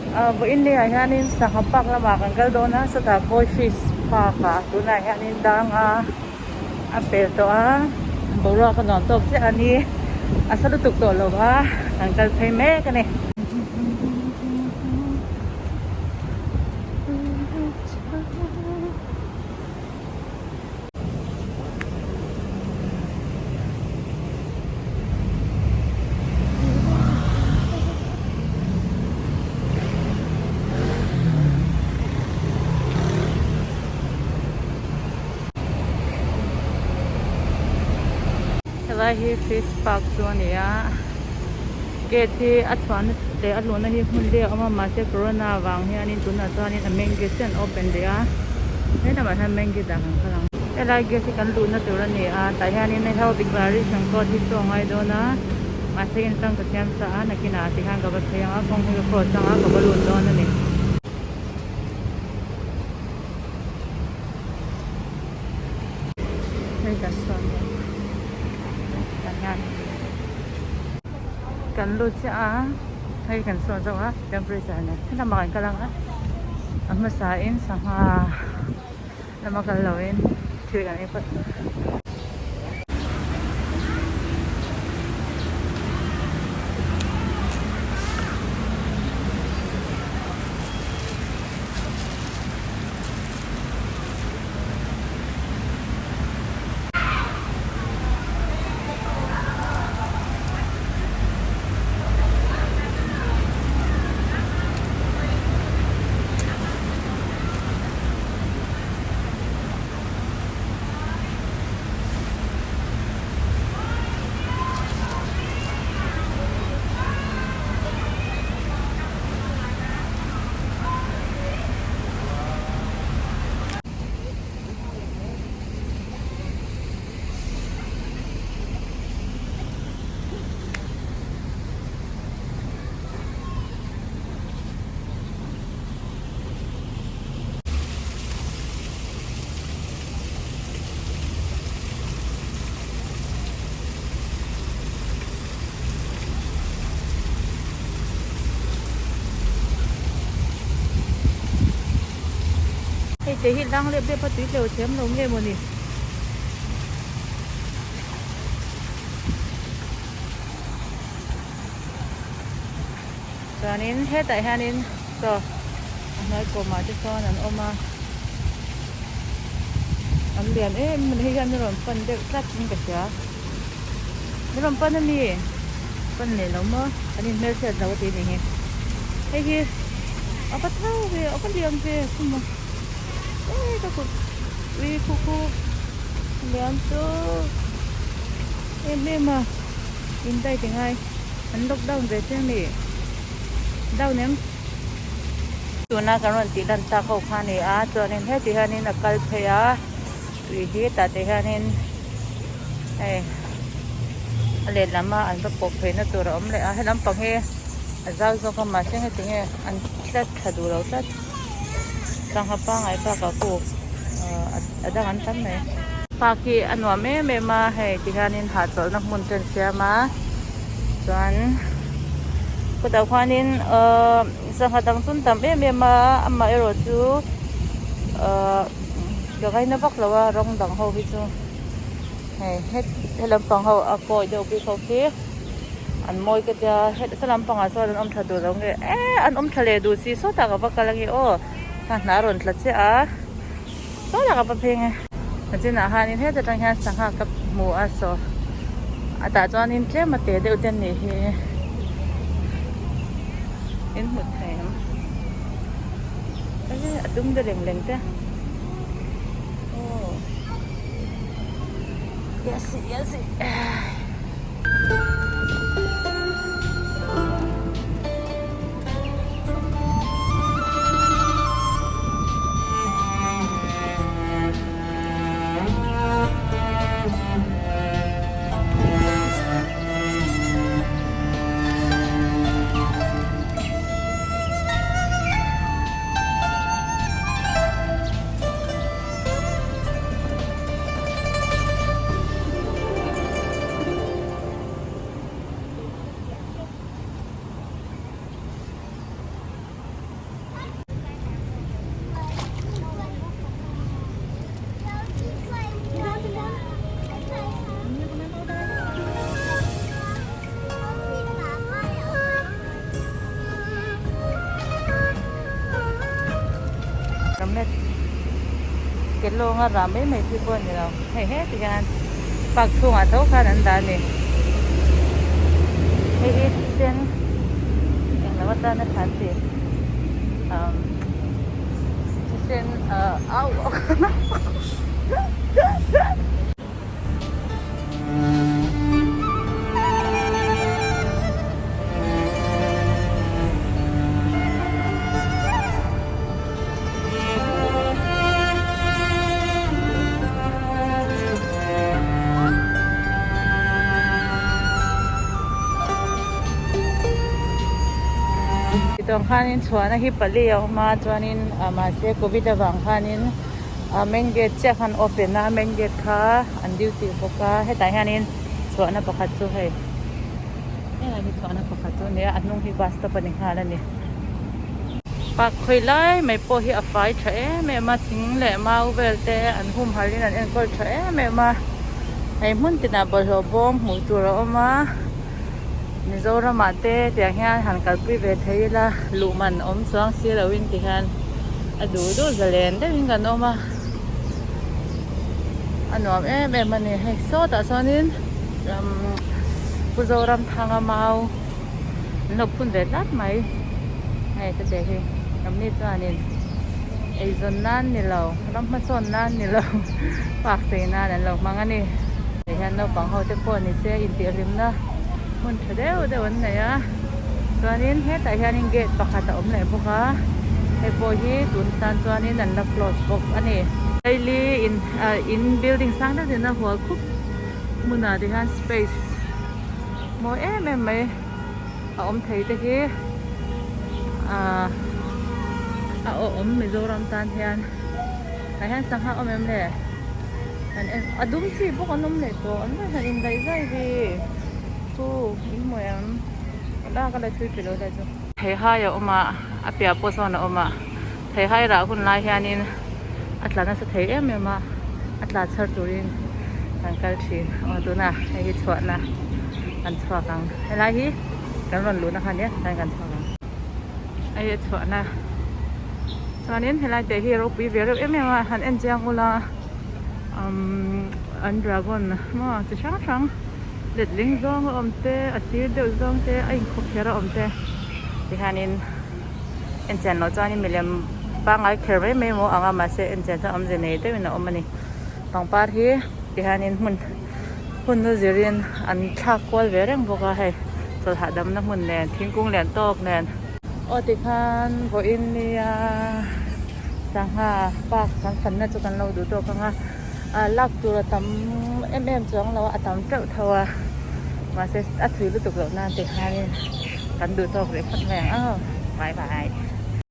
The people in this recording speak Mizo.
Vawiin leh ah hianin sangha park lamah kan kal dawn a sawtah koi fish park ah tunah hianin dang a a pel tawh a boruak a nuam tawk chiah a ni a sa lutuk tawh lo va kan kal phei mek a ni. Helai hi fish park chu a ni a gate hi a chhuahna leh a luhna hi hmun leh a awm a mahse corona vang hianin tunah chuanin a main gate chiah an open leh a he lamah hian main gate ah kan kal ang helai gate hi kan luhna tur a ni a tah hianin hei ho declaration code hi chu a ngai dawn a mahse in tang ka siam sa a nakinah tikhan ka va phei ang a kawng hi ka cross ang a ka va lut dawn a ni. Hei kan sawn dawn tah hian kan lut chiah a hei kan sawn zawk a temperature nen helamah kan kal ang a a hmasa in sangha lama kal lo in thil kan ei phawt. Hei te hi lang lep lep a tui tleu thiam lo nge mawni. Chuanin hetah hianin chaw a hnuai kawmah te chuan an awm a an lian em em a ni hei hian min rawn pan deuh tlat in ka hria min rawn pan a mi pan leh lo maw an in hmelchhiat lo a tih ni hi hei hi a va thau ve a va lian ve khum a e ka kut ui khu khu lian chu em em a in dai ti ngai. An lockdown ve chiang ni down em tuna kan rawn tih lan tak ho kha a ni a chuanin heti hianin a kal phei a tui hi tah te hianin hei a lehlam a an va pawh phei na tur a awm leh a helam pang hi a zau zawk a mahse heti nge an tlat tha duh lo tlat sangha pangai bakah pawh a dang an tam mai. Park hi a nuam em em a hei ti hianin hahchawlhna hmun te an siam a chuan khawtah khuanin ahh sangha dang chu an tam em em a amaherawh chu ahh ka ngaina vak lo a rawng dang ho hi chu hei he lampang ho a kawi deuh bik ho khi an mawi ka tia he lampangah sawn an awm tha duh lo nge eh an awm tha leh duh si sawtah ka va kal ange aw hna a rawn tla chiah a. Saw tak a va pheng e. A chinah hianin heta tang hian sangha ka hmu a saw a tah chuanin tlem a te deuh te an nih hi in hmu thei ang e a dum te leng leng te aw yes yes. mat ke lawnga rah mai mai chi pawh a ni lo hei heti hian park chhungah tho khan an dah a ni hei hi thisen englo atana tha an ti umm thisen ah au. Tichuan khanin chhuahna hi pali a awm a chuanin mahse covid avang khanin A main gate chiah khan open a main gate kha an duty bawk a hetah hianin chhuahna pakhat chu hei helai hi chhuahna pakhat chu a ni a a hnung hi bus stop a ni nghal a ni park khawi lai mai pawh hi a fai tha em em a thing leh mau vel te an humhalh in an enkawl tha em em a hei hmun tinah bawlhhlawh bawm hmuh tur a awm a Mizoram ah te tiang hian han kalpui ve thei ila luh man awm chuang si lo in ti hian a duh duh zalen deuh in kan awm a a nuam em em a ni hei sawtah chuanin umm Pu Zoramthanga mau an lo phun ve tlat mai hei ka che hi ramni chuanin eizawn nan ni lo ram hmasawn nan ni lo park chei nan an lo hmang a ni. Hei hian naupang ho te pawh ni se intihhlimna hmun tha deuh deuh an nei a chuanin hetah hianin gate pakhat a awm leh bawk a hei pawh hi tun tan chuanin an la close bawk a ni. Daily in ah in building sang deuh deuh in a hual khup hmunah ti hian space mawi em em mai a awm thei te hi ah a awm Mizoram tan hian tah hian sangha awm em le. Kan en a dum chi bawk an awm leh tawh an han indaih zai hi chu in hmu em a lak a la thui pi lo lai chu. Theihai a awm a a piah pawh sawn a awm a theihai rah hun lai hianin a tla nasa thei em em a a tla chhar turin kan kal thin aw tunah hei hi chhuahna kan chhuak ang helai hi kan rawn luhna kha ania tihian kan chhuak ang hei hi a chhuahna. Chuanin helai te hi ropui ve reuh em em a han en chiang ula umm an dragon maw chi hrang hrang letling zawng a awm te a sir deuh zawng te a inkhawp kher a awm te tihianin en chian loh chuanin milem pangngai kher mai mai maw ang a mahse en chian chuan awmze nei deuhin a awm a ni pangpar hi tihianin hmun hun nu zirin an thlak kual ve reng bawk a hei chawlh hahdamna hmun nen thingkung lian tawk nen. Aw tikhan vawiin nia sangha park kan fanna chu kan lo duh tawk ang a ah lak tur a tam em em chuang lo a a tam teuh tho a mahse a thui lutuk loh nan tikhanin kan duh tawk rih phawt mai ang aw bye bye.